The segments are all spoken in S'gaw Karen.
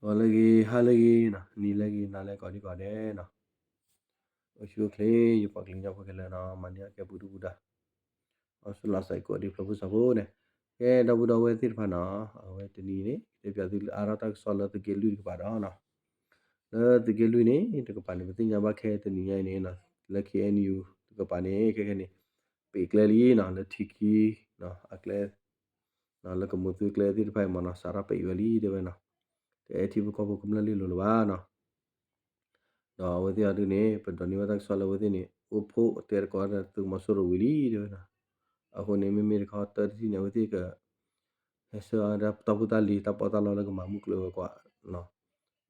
ဂီၤလၢအဂ့ၤ ဟါလၢအဂ့ၤနီၤ, နံၤလၢအဂ့ၤ နၤလၢအဂ့ၤ ကိးဒံကိးဒဲးနီၤ, အိၣ်ဆူၣ်အိၣ်ချ့ ယပှၤကလုာ်ကညီဖိခဲလၢာ်နီၤ, မၤန့ၢ်အကဲပူၤဒုၣ်ပူၤဒါ, အီၣ်ဆူၣ်လီၤစဲးကိးဒံဖျၢၣ်ဖိစီဖိန့ၣ်, ကဲဒီပုၢ်ဒီဝဲၢ်သ့ၣ်တဖၣ်နီၤ, အဝဲတနံၤန့ၣ် တဲပၠးသုလၢအါထီၣ်တၢ်ကစီၣ်လၢသုးက့လွံၢ်တကပၤဒီးနီၤ, လၢသုးက့လွံၢ်န့ၣ် တကပၤန့ၣ် ပသ့ၣ်ညါဘၣ်ခဲတနံၤညါအံၤန့ၣ်နီၤ, လၢ K N U တကပၤန့ၣ် ခဲခဲန့ၣ် ပံးကျဲလံနီၤ, လၢထံခံ အကျဲ လၢကမိၢ်သုကျဲသ့ၣ်တဖၣ်အံၤမ့ၢ်နီၤ, စးထီၣ်ပံးဝဲလံတဲဝဲနီၤ, တအဲၣ်ထံဖိကီၢ်ဖိကမျၢၢ်လ့လိာ်လၢၤဘၣ်နီၤ, ဒီးအဝဲသ့ၣ်အဒုန့ၣ် ပဒိးန့ၢ်ဘၣ်တၢ်ကစီၣ်လၢအဝဲသ့ၣ်န့ၣ် အိၣ်ဖှိၣ်တဲသကိးဒီးသုးမီၤစိရိၤဝံၤလံတဲဝဲနီၤ, အဃိန့ၣ် မ့မ့ၢ်တခီတၢတထံၣ်န့ၣ် အဝဲသ့ၣ်က ဟဲဆှၢအါဒၣ်တၢ်ဖိတၢ်လံၤ တၢ်ပီးတၢ်လီလၢကမၤမုၢ်ကျိၤဝဲၤကွာ်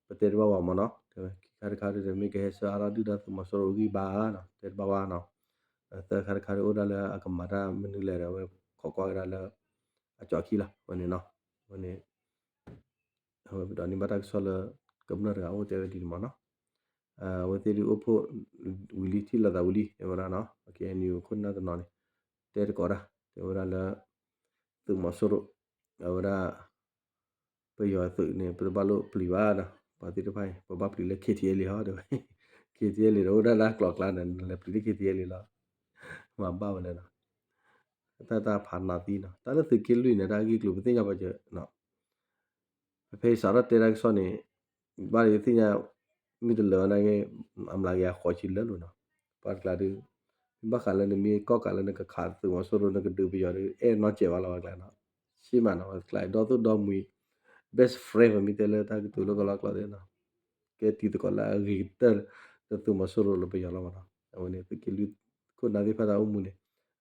ပတဲတဘၣ်ဝဲမ့ၢ်နီၤ, တဲဝဲခံခါတခါဒီး မ့ၢ်ကဟဲဆှၢအါထီၣ်ဒုၣ်ဒါသုးမီၤစိရိၤအဂံၢ်ဘါနီၤ, တဲတဘၣ်ဝဲနီၤ, သၢခါတခါဒီး အိၣ်ဒၣ်လၢအကမၤတၢ်မနုၤလဲၣ်ဒီး အဝဲခိးကွၢ်ကဒါလၢ အကၠီခံလီၤ, အဝဲန့ၣ်နီၤ, အဝဲန့ၣ် အဝဲပဒိးန့ၢ်ဘၣ်တၢ်ကစီၣ်လၢ ကမျၢၢ်တဂၤအိၣ်တဲဝဲဒ်န့ၣ်မ့ၢ်နီၤ, အဝဲသ့ၣ်ဒုးအိၣ်ဖှိၣ်ဝံၤလံ ထံၣ်လိာ်သးဝံၤလံ တဲဝဲဒၣ်နီၤ, အခဲအံၤန့ၣ် ခိၣ်နၢ်တနီၤန့ၣ် တဲသကိးတၢ် တဲဝဲဒၣ်လၢ သုးမီၤစိရိၤ အဝဲဒၣ် ပယီၤသုးန့ၣ် ပတဘၣ်လိၣ်ပျံၤဘၣ်ဒီး ပှၤသ့ၣ်တဖၣ်အံၤ ပဘၣ်ပျံၤလၢ K T L A ဟီ တဲဝဲ, K T L A ဒီးအိၣ်ဒၣ်လၢကျိၤကျါန့ၣ် နလဲၤပျံၤလၢ K T L A လီၤ, မၤဘၣ်ဝဲလဲၣ်နီၤ, တၢ်တၢ်ဖးနးသံနီၤ, တၢ်လၢသုးက့လွံၢ်န့ၣ် တၢ်ဂ့ၢ်ကျိၤပသ့ၣ်ညါပှၤစၢၤ ဖဲအံၤစးထီၣ်တဲတၢ်ကစီၣ်န့ၣ် ဘၣ်ယသ့ၣ်ညါ မ့ၢ်တလၢာ်ဝဲနာ်က့ အမျးက့ၤအဃိးဆံလၢလိာ်နီၤ, ပှၤတကျါဒုး မ့ၢ်ဘၣ်ဃးလၢနမ့ၢ်ကီၢ်ကးလၢနကခးသုးမီၤစိရိၤ နကဒုးပယီၤဒုး အဲၣ်နီၢ်စဲးဘၣ်လီၤ ပှၤတကျါနီၤ, ဆ့မးနီၤ ပှၤတကျါဒီသိၣ်ဒီမှံၤ best friend ပမ့ၢ်တဲလၢတၢ်ကတိၤလၢကလီကလီသ့ၣ်နီၤ, ကဲတံၤသကိးလၢအဂ့ၤကတၢၢ် လၢသုးမီၤစိရိၤလၢပယီၤလီၤမးနီၤ, အဝဲန့ၣ် သုးက့လွံၢ်ခိၣ်နၢ်သ့ၣ်တဖၣ်တၢ်အိၣ်မူန့ၣ်,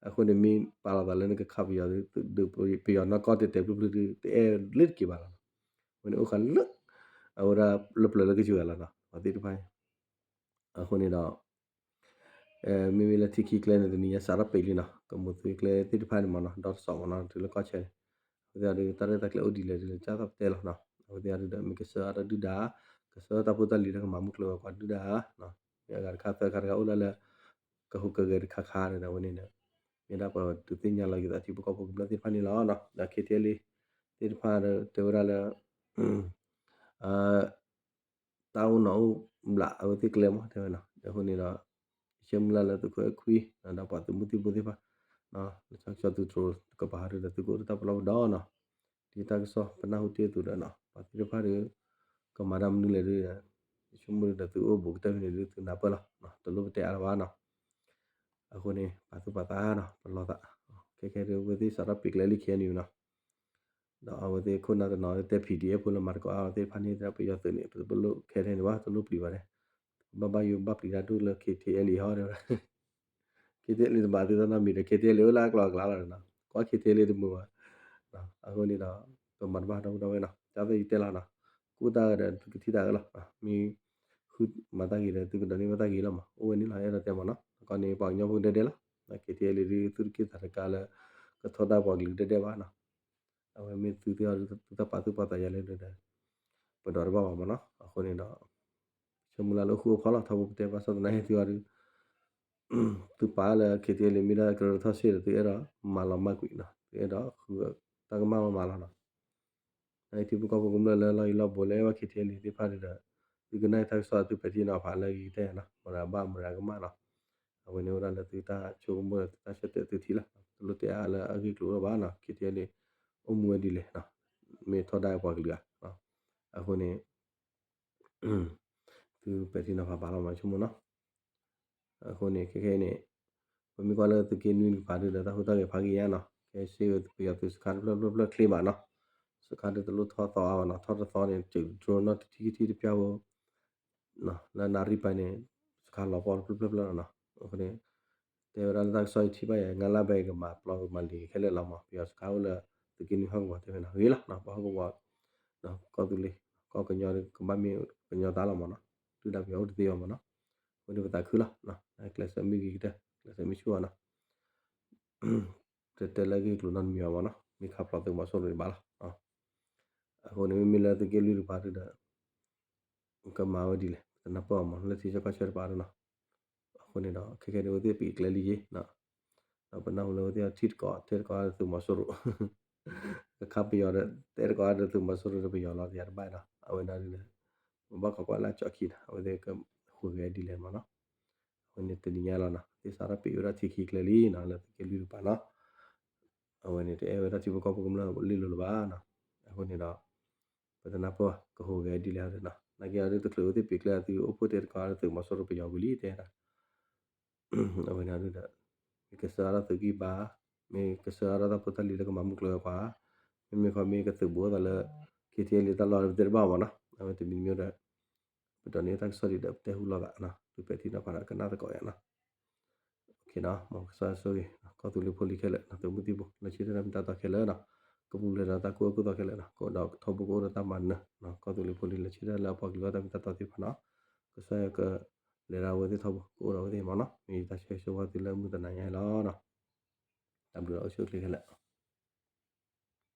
အဃိန့ၣ်မ့ၢ်ပာ်လီၤသးလၢနကခးပယီၤဒုး ပယီၤနီၢ်ကီၢ်တဲာ်တဲာ်ဖျုးဖျုးဒုး တအဲၣ်လၢတက့ၤဘၣ်လီၤနီၤ, အဝဲန့ၣ်အိၣ်ဃာ်လၢ အဝဲဒၣ်လၢပျၢၤလၢကစၢ်ဂၤလီၤနီၤ ပှၤသ့ၣ်တဖၣ်အံၤ, အဃိန့ၣ်ဒီး မ့မ့ၢ်လၢထံခံကျဲန့ၣ် တနံၤညါစးထီၣ်ပံးလံနီၤ, ကမိၢ်သုကျဲသ့ၣ်တဖၣ်န့ၣ်မ့ၢ်နီၤ ဒီတစီၤမ့ၢ်နီၤ တုၤလၢကီၢ်ဆၢန့ၣ်, အဝဲသ့ၣ်ဒုး တၢ်ရဲၣ်တၢ်ကျဲၤအိၣ်ဒ်လဲၣ်ဒ်လဲၣ် ကၢ်သီၣ်ပတဲလီၤနီၤ, အဝဲသ့ၣ်ဒုးဒီး မ့ၢ်ကဆှၢအါထီၣ်ဒုၣ်ဒါ, ကဆှၢတၢ်ဖိတၢ်လံၤလၢကမၤမုၢ်ကျိၤဝဲၤကွာ်ဒုၣ်ဒါ, မ့ၢ်အဂၤတခါသၢခါတခါအိၣ်ဒၣ်လၢ ကဟူးကဂဲၤတခါခါဒီး အဝဲန့ၣ်ဒီး မ့ၢ်ဒၣ်ပှၤဒုးသ့ၣ်ညါလီၤက့ၤသးထံဖိကီၢ်ဖိကမျၢၢ်သ့ၣ်တဖၣ်န့ၣ်လီၤနီၤ, ဒီး K T L A သ့ၣ်တဖၣ်ဒီး တဲဝဲဒၣ်လၢ တၢ်အိၣ်နီၢ်အိၣ်ဘျးအဝဲသ့ၣ်ကျဲမး တဲဝဲနီၤ, အဃိန့ၣ်ဒီး ယဆၢမုၢ်လၢ်လၢသုးခိၣ်အဲၣ်ခွံ ဒီးပှၤသုးမုၢ်သံၣ်ဘိသ့ၣ်တဖၣ် လၢတၢ်ကစီၣ်သုးတြိၤကပၤဟးဒုးဒီး သုကအိၣ်ဒီးတၢ်ပလီၢ်ပဒီနီၤ, ဒ်တၢ်ကစီၣ်ပနၢ်ဟူတ့ၢ်အသိးဒီးနီၤ ပှၤသ့ၣ်တဖၣ်ဒီး ကမၤတၢ်မနုၤလဲၣ်ဒုး ယဆိကမိၣ်ဒီးသုအိၣ်ဘူးကတၢၢ်ဖဲန့ၣ်ဒုး သုနၢ်ပၢၢ်လီၤ, တလိၣ်ပတဲအါလၢၤဘၣ်နီၤ, အဃိန့ၣ် ပာ်သူၣ်ပာ်သးနီၤ ပလီၢ်သး, ခဲခဲဒုး အဝဲသ့ၣ်စးထီၣ်ပံးကျဲလံ K N U နီၤ ဒီးအဝဲသ့ၣ်ခိၣ်နၢ်တနီၤတဲ P D F ဖိလၢမၤသကိးအါ အဝဲသ့ၣ်တဖၣ်န့ၣ် တဲပယီၤသုးန့ၣ် ပတလိၣ်ခဲထဲန့ၣ်ဘၣ် တလိၣ်ပျံၤဘၣ်န့ၣ်, ဘၣ်ဘၣ်ယိၣ်ဘၣ်ပျံၤတၢ်ဒိၣ်လၢ K T L A ဟီတဲဝဲဒၣ်, K T L A တမၤသုတၢ်နီတမံၤဒီး K T L A အိၣ်လၢအကျိၤအကျဲလီၤနီၤ, ကွၢ် K T L A တမုာ်ဘၣ်, အဃိန့ၣ်ဒီး ပမၤတဘၣ်ဒီပုၢ်ဒီဝဲၢ်နီၤ, တၢ်သ့ၣ်ယတဲလီၤနီၤ, ကူၣ်တၢ်ဒီးသုကထံၣ်တၢ်အၢလီၤ, မ့ၢ်ဃုမၤတၢ်ဂ့ၤဒီး သုကဒိးန့ၢ်ဘၣ်တၢ်ဂ့ၤလီၤမး အိၣ်ဝဲန့ၣ်လီၤ အဲၣ်ဒိးတဲမးနီၤ, ကီန့ၣ် ပှၤကညီဖိဒဲဒဲလီၤ, K T L A ဒုး သုတက့ၢ်သးတကါလၢ ကထီဒါပှၤကလုာ်ဒဲဒဲဘၣ်နီၤ, အဝဲမ့ၢ်သုသ့ၣ်အီၤဒုး သုတၢ်ပာ်သူၣ်ပာ်သးယၤလဲၣ်ဒီး ပဒိးတဘၣ်ဘၣ်မးနီၤ, အဃိန့ၣ်ဒီး ဆၢမုၢ်လၢ်လၢအိၣ်ဃူအိၣ်ဖိးလီၤ ထီဘိပတဲဘၣ်ဆၣ်သနာ်က့သုအီၤဒုး သုပာ်လၢ K T L A မ့ၢ်ဒၣ်ကရၢထီၣ်စ့ၢ်ဒီး သုအဲၣ်ဒိးမၤလီၤမၢ်ကွံာ်နီၤ, သုအဲၣ်ဒိးဃုတၢ်ကမၣ်မးမးလီၤနီၤ, နာ်က့ထံဖိကီၢ်ဖိကမျၢၢ်လၢလီၢ်ယံၤလီၢ်ဘူးလၢအဲၣ်ဘၣ် K T L A သ့ၣ်တဖၣ်ဒုးဒီး သုကနၣ်တၢ်ကစီၣ်သုပဲာ်ထံနီၤဖးလၢအဂ့ၤကတၢၢ်နီၤ, မတၤဘၣ်မတၤကမၣ်နီၤ, အဝဲန့ၣ်အိၣ်ဒၣ်လၢသုတၢ်ဆိကမိၣ်သုတၢ်ဆၢတဲာ်သုထံၣ်လီၤ, တလိၣ်တဲအါလၢအဂ့ၢ်ကျိၤလီၤဘၣ်နီၤ, K T L A အိၣ်မူဝဲဒ်လဲၣ်, မ့ၢ်ထီဒါပှၤကလုာ်ဧါ, အဃိန့ၣ် သုပဲာ်ထံနီၤဖးဘၣ်လီၤမးဆိကမိၣ်နီၤ, အဃိန့ၣ် ခဲခဲအံၤန့ၣ် ပမ့ၢ်ကွၢ်လၢသုးက့နွံတကပၤဒုးဒီး တၢ်ဟူးတၢ်ဂဲၤဖးက့ၤညါနီၤ, ခဲစ့ပယီၤသုးစခါတဖျၢၣ်ဖျၢၣ်ဖျၢၣ်ချ့မးနီၤ, စခါဒုးတလိၣ်ထီၣ်သီအါဘၣ်နီၤ, ထီၣ်တသီန့ၣ် စၢၤ drone နီၤတထံၣ်ကထံၣ်တပျၢ်ဖိ လၢနၣ်ရံၣ်ပၤန့ၣ် စခါလီၤပှီၢ်တဖျၢၣ်ဖျၢၣ်ဖျၢၣ်လီၤနီၤ, အဃိန့ၣ် တဲဝဲဒၣ်လၢတၢ်ကစီၣ်ယထံၣ်ဘၣ်ယဲ ငါးလါဘဲကမၤပျီကမၤလံၤခဲလၢာ်လီၤမး, ပယီၤစခါအိၣ်လၢသုးက့နွံဟီၣ်ကဝီၤတဲဝဲနီၤ, ဂ့ၤလီၤနီၤ, ပဟီၣ်ကဝီၤ ကီၢ်ကညီကဘၣ်မ့ၢ်ကညီသးလီၤမးနီၤ, ဒုၣ်ဒါပယီၤအိၣ်တသ့ဘၣ်မးနီၤ, အဃိန့ၣ်ပသးခုလီၤ, ကျဲးစၢးမ့ၢ်ဂ့ၤကတၢၢ် ကျဲးစၢးမ့ၢ်ဆူၣ်အီၤနီၤ တတဲလၢအဂ့ၢ်ကျိၤနီတမံၤဘၣ်မးနီၤ, မ့ၢ်ခးဖျိးသုးမီၤစိရိၤဒံးဘၣ်လီၤ, အဃိန့ၣ် မ့မ့ၢ်လၢသုးက့လွံၢ်တကပၤဒုးဒီး ကမၤဝဲဒ်လဲၣ် ပတနၢ်ပၢၢ်အီၤမး လၢထံဆၢကီၢ်ဆၢတကပၤဒုးနီၤ, အဃိန့ၣ်ဒီး ခဲခဲန့ၣ် အဝဲသ့ၣ်ပံးကျဲလံယ့ၤ ဒီးပနၢ်ဟူလၢအဝဲသ့ၣ်ထံၣ်တကိး တဲတကိးဒီးသုးမီၤစိရိၤ ကခးပယီၤဒီး တဲတကိးဒီးသုးမီၤစိရိၤဒီးပယီၤလီၤ ယၤတဘၣ်ဒီး အဝဲဒၣ်ဒ်လဲၣ် ပဘၣ်ခိးကွၢ်လၢအကၠီခံနီၤ အဝဲသ့ၣ်ကဟူးဂဲၤဒ်လဲၣ်မးနီၤ. အဝဲန့ၣ်တနံၤညါလီၤနီၤ သ့ၣ်စးထီၣ်ပ့ၤဝဲဒၣ်ထံခံကျဲလံနီၤ လၢသုးက့လွံၢ်တပၤနီၤ. အဝဲန့ၣ်တအဲၣ်ဝဲဒၣ်ထံဖိကီၢ်ဖိကမျၢၢ်လ့လိာ်လၢၤဘၣ်နီၤ. အဃိန့ၣ်ဒီး ပတနၢ်ပၢၢ်ဘၣ် ကဟူးဂဲၤဒ်လဲၣ်ဒ်နီၤ နာ်က့အီၤဒ်တချုးဝဲသ့ၣ်ပ့ၤကျဲအသုအိၣ်ဖှိၣ်တဲတကီး သုးမီၤစိရိၤပယီၤဝံၤလံတဲဒၣ် အဝဲန့ၣ်ဒ်ဒီး မ့ၢ်ကစၢ်အါထီၣ်သုးကံၢ်ဘါ, မ့ၢ်ကစၢ်အါထီၣ်တၢ်ဖိတၢ်လံၤလၢကမၤမုၢ်ကျိၤဝဲၤကွာ်, မ့မ့ၢ်ခီမ့ၢ်ကသုးဘူးအသးလၢ ခ့ထံလံတၢ်လီၢ် ပတဲတဘၣ်မးနီၤ. အဝဲတမံၤမံၤဒီး ပဒိးန့ၢ်တၢ်ကစီၣ်ဒံးဒီး ပတဲဟူလိာ်သးနီၤ ဒုးပဲာ်ထံနီၤဖးဒီးကနၣ်သကိးယၤနီၤ. ကစၢ်ယွၤဆိၣ်ဂ့ၤ ကီၢ်သူလ့ၤဖိလံၤခဲလၢာ်နီၤ သုးမုၢ်သံၣ်ဘိ လၢဆၢထၢၣ်တၢ်မ့ၢ်တၢ်တီခဲလၢာ်နီၤ ကပူၤဖျဲးဒီးတၢ်ကူၣ်အၢကူၣ်သီခဲလၢာ်နီၤ ကအိၣ်ဒီးထီဘိကအိၣ်ဒီးတၢ်မၤနၢၤနီၤ ကီၢ်သူလ့ၤဖိလံၤလၢဆၢထၢၣ်လၢအပှၤကလုာ်အတၢ်မ့ၢ်တၢ်တီသ့ၣ်တဖၣ်နီၤ ကစၢ်ယွၤကလဲၤတၢ်ဝဲသ့ၣ်ထီဘိ ကအိၣ်ဒီးဝဲသ့ၣ်မးနီၤ မ့ၢ်ယတၢ်ဆၢဂ့ၤဆၢဝါသုလၢမုၢ်တနၤညါအံၤလီၤနီၤ တၢ်ဘျုးလီၤအိၣ်ဆူၣ်အိၣ်ချ့ခဲလၢာ်